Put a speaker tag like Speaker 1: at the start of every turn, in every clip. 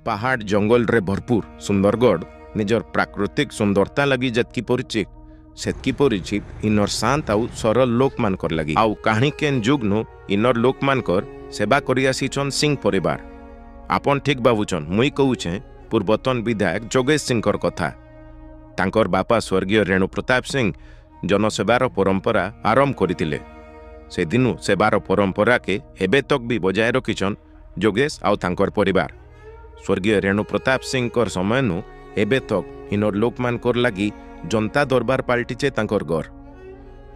Speaker 1: ପାହାଡ଼ ଜଙ୍ଗଲରେ ଭରପୁର ସୁନ୍ଦରଗଡ଼ ନିଜର ପ୍ରାକୃତିକ ସୁନ୍ଦରତା ଲାଗି ଯେତ୍କି ପରିଚିତ, ସେତ୍କି ପରିଚିତ ଇନର ଶାନ୍ତ ଆଉ ସରଳ ଲୋକମାନଙ୍କର ଲାଗି। ଆଉ କାହିଁ କେନ୍ ଯୁଗନୁ ଇନର ଲୋକମାନଙ୍କର ସେବା କରି ଆସିଛନ୍ ସିଂ ପରିବାର। ଆପଣ ଠିକ୍ ଭାବୁଛନ୍, ମୁଇଁ କହୁଛେଁ ପୂର୍ବତନ ବିଧାୟକ ଯୋଗେଶ ସିଂଙ୍କର କଥା। ତାଙ୍କର ବାପା ସ୍ୱର୍ଗୀୟ ରେଣୁ ପ୍ରତାପ ସିଂ ଜନସେବାର ପରମ୍ପରା ଆରମ୍ଭ କରିଥିଲେ। ସେଦିନୁ ସେବାର ପରମ୍ପରାକେ ଏବେ ତକ୍ ବି ବଜାୟ ରଖିଛନ୍ ଯୋଗେଶ ଆଉ ତାଙ୍କର ପରିବାର। ସ୍ୱର୍ଗୀୟ ରେଣୁ ପ୍ରତାପ ସିଂଙ୍କର ସମୟନୁ ଏବେ ତକ୍ ଇନର ଲୋକମାନଙ୍କର ଲାଗି ଜନତା ଦରବାର ପାଲଟିଛେ ତାଙ୍କର ଘର।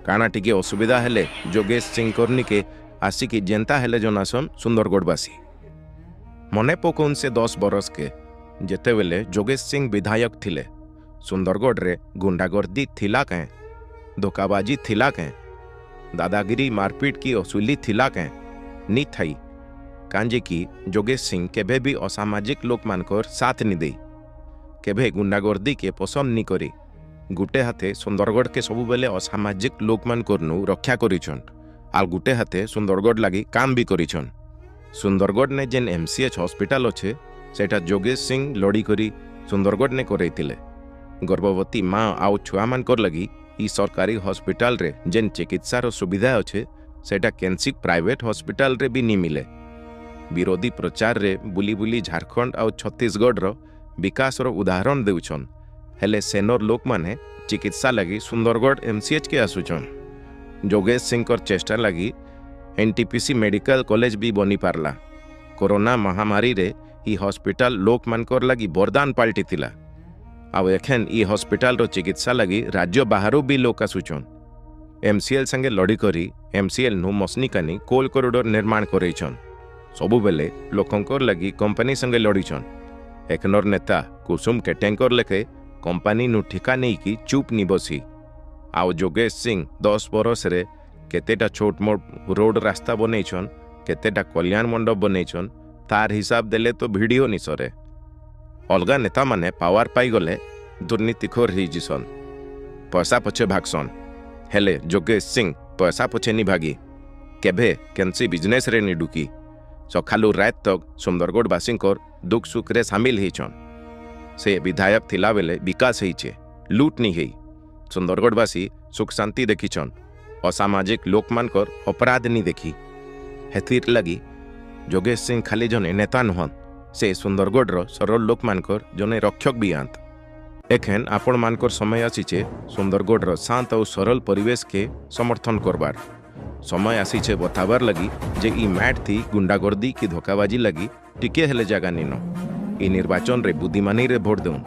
Speaker 1: କାଣା ଟିକେ ଅସୁବିଧା ହେଲେ ଯୋଗେଶ ସିଂଙ୍କର ନିକେ ଆସିକି ଯେନ୍ତା ହେଲେ ଜନାସନ୍ ସୁନ୍ଦରଗଡ଼ବାସୀ। ମନେ ପକଉନ୍ ସେ 10 ବରଷକେ, ଯେତେବେଲେ ଯୋଗେଶ ସିଂ ବିଧାୟକ ଥିଲେ। ସୁନ୍ଦରଗଡ଼ରେ ଗୁଣ୍ଡାଗର୍ଦି ଥିଲା କେଁ? ଧୋକାବାଜି ଥିଲା କେଁ? ଦାଦାଗିରି, ମାରପିଟ କି ଅସୁଲି ଥିଲା କେଁ? ନି ଥାଇ। କାଁଜେ କି ଯୋଗେଶ ସିଂ କେବେ ବି ଅସାମାଜିକ ଲୋକମାନଙ୍କର ସାଥ ନି ଦେଇ, କେବେ ଗୁଣ୍ଡାଗର୍ଦିକେ ପସନ୍ଦ ନି କରି। ଗୁଟେ ହାତେ ସୁନ୍ଦରଗଡ଼କେ ସବୁବେଲେ ଅସାମାଜିକ ଲୋକମାନଙ୍କରନୁ ରକ୍ଷା କରିଛନ୍, ଆଉ ଗୁଟେ ହାତେ ସୁନ୍ଦରଗଡ଼ ଲାଗି କାମ ବି କରିଛନ୍। ସୁନ୍ଦରଗଡ଼ ନେ ଯେନ୍ ଏମସିଏଚ୍ ହସ୍ପିଟାଲ ଅଛେ, ସେଇଟା ଯୋଗେଶ ସିଂ ଲଢ଼ି କରି ସୁନ୍ଦରଗଡ଼ ନେ କରେଇଥିଲେ। ଗର୍ଭବତୀ ମା ଆଉ ଛୁଆମାନଙ୍କର ଲାଗି ଇ ସରକାରୀ ହସ୍ପିଟାଲରେ ଯେନ୍ ଚିକିତ୍ସାର ସୁବିଧା ଅଛେ, ସେଇଟା କେନ୍ସି ପ୍ରାଇଭେଟ ହସ୍ପିଟାଲରେ ବି ନି ମିଲେ। ବିରୋଧୀ ପ୍ରଚାରରେ ବୁଲି ବୁଲି ଝାଡ଼ଖଣ୍ଡ ଆଉ ଛତିଶଗଡ଼ର ବିକାଶର ଉଦାହରଣ ଦେଉଛନ୍, ହେଲେ ସେନର ଲୋକମାନେ ଚିକିତ୍ସା ଲାଗି ସୁନ୍ଦରଗଡ଼ ଏମସିଏଚ୍ କେ ଆସୁଛନ୍। ଯୋଗେଶ ସିଂଙ୍କର ଚେଷ୍ଟା ଲାଗି ଏନଟିପିସି ମେଡିକାଲ କଲେଜ ବି ବନି ପାରଲା। କରୋନା ମହାମାରୀରେ ଇ ହସ୍ପିଟାଲ ଲୋକମାନଙ୍କର ଲାଗି ବରଦାନ ପାଲଟିଥିଲା। ଆଉ ଏଖେନ୍ ଇ ହସ୍ପିଟାଲର ଚିକିତ୍ସା ଲାଗି ରାଜ୍ୟ ବାହାରୁ ବି ଲୋକ ଆସୁଛନ୍। ଏମସିଏଲ୍ ସାଙ୍ଗେ ଲଢ଼ି କରି ଏମସିଏଲ୍ ନୁ ମସନିକାନି କୋଲ କରିଡୋର ନିର୍ମାଣ କରେଇଛନ୍। ସବୁବେଲେ ଲୋକଙ୍କର ଲାଗି କମ୍ପାନୀ ସାଙ୍ଗେ ଲଢ଼ିଛନ୍। ଏଖନର ନେତା କୁସୁମ କେଟେଙ୍କର ଲେଖେ କମ୍ପାନୀ ନୁ ଠିକା ନେଇକି ଚୁପ୍ ନି ବସି। ଆଉ ଯୋଗେଶ ସିଂ 10 ବରଷରେ କେତେଟା ଛୋଟ ମୋଟ ରୋଡ ରାସ୍ତା ବନେଇଛନ୍, କେତେଟା କଲ୍ୟାଣ ମଣ୍ଡପ ବନେଇଛନ୍, ତାର ହିସାବ ଦେଲେ ତ ଭିଡ଼ିଓ ନି ସରେ। ଅଲଗା ନେତାମାନେ ପାୱାର ପାଇଗଲେ ଦୁର୍ନୀତିଖୋର ହେଇଯିସନ୍, ପଇସା ପଛେ ଭାଗସନ୍। ହେଲେ ଯୋଗେଶ ସିଂ ପଇସା ପଛେ ନି ଭାଗି, କେଭେ କେନ୍ସି ବିଜନେସରେ ନି ଡୁକି, ସକାଳୁ ରାତ ତକ୍ ସୁନ୍ଦରଗଡ଼ବାସୀଙ୍କର ଦୁଃଖ ସୁଖରେ ସାମିଲ ହେଇଛନ୍। ସେ ବିଧାୟକ ଥିଲାବେଲେ ବିକାଶ ହେଇଛେ, ଲୁଟ୍ ନି ହେଇ। ସୁନ୍ଦରଗଡ଼ବାସୀ ସୁଖ ଶାନ୍ତି ଦେଖିଛନ୍, ଅସାମାଜିକ ଲୋକମାନଙ୍କର ଅପରାଧ ନି ଦେଖି। ହେଥିର୍ ଲାଗି ଯୋଗେଶ ସିଂ ଖାଲି ଜଣେ ନେତା ନୁହନ୍, ସେ ସୁନ୍ଦରଗଡ଼ର ସରଳ ଲୋକମାନଙ୍କର ଜଣେ ରକ୍ଷକ ବି ଆନ୍ତ। ଏଖେନ୍ ଆପଣମାନଙ୍କର ସମୟ ଆସିଛେ ସୁନ୍ଦରଗଡ଼ର ଶାନ୍ତ ଆଉ ସରଳ ପରିବେଶକେ ସମର୍ଥନ କରବାର। ସମୟ ଆସିଛେ ବତାବାର ଲାଗି ଯେ ଇ ମ୍ୟାଟ୍ ଥି ଗୁଣ୍ଡାଗର୍ଦି କି ଧୋକାବାଜି ଲାଗି ଟିକେ ହେଲେ ଜାଗା ନିନ। ଇ ନିର୍ବାଚନରେ ବୁଦ୍ଧିମାନୀରେ ଭୋଟ ଦେଉନ୍।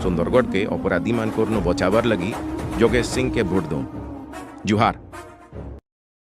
Speaker 1: ସୁନ୍ଦରଗଡ଼କେ ଅପରାଧୀମାନଙ୍କରନୁ ବଚାବାର ଲାଗି ଯୋଗେଶ ସିଂକେ ଭୋଟ ଦେଉନ୍। ଜୁହାର।